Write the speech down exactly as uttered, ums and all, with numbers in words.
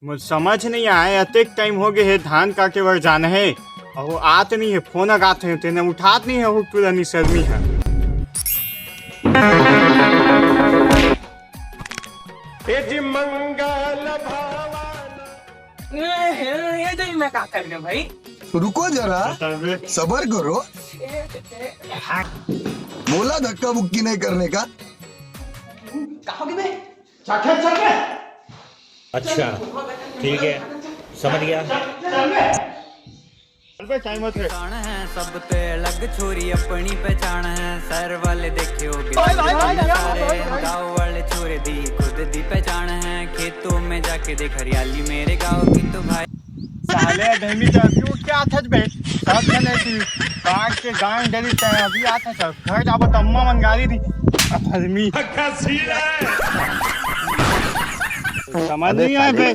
मोर समझ नहीं आए, अतेक टाइम हो गए हे, धान काटे बर जाना हे, अउ वो आत नहीं हे, फोन लगात हे, तेने उठात नहीं हे, वो टुरा निसरमी हे। ए जी मंगल भवन। ए, ए, ए, देख मैं का कर गया भाई। रुको जरा, सबर करो। बोला धक्का मुक्की नहीं करने का। कहा हो गया बे? चखे, चखे। अच्छा, ठीक है, समझ गया। चल बे, टाइम होत हे। पहचान है सबसे अलग छोरी, अपनी पहचान है शहर वाले देखे होगे। भाई, भाई, भाई, भाई, सारे भाई, भाई। गाँव वाले छोरे दी खुद दी पहचान है, खेतों में जाके देख हरियाली मेरे गाँव की तो भाई। साले अधमी जाबी, वो क्या था बे? सात जने थी, काट के गांड डली तय, अभी आता सब। घर जाबो तो अम्मा मन गाली दी। अधमी। समझ नहीं आए बे।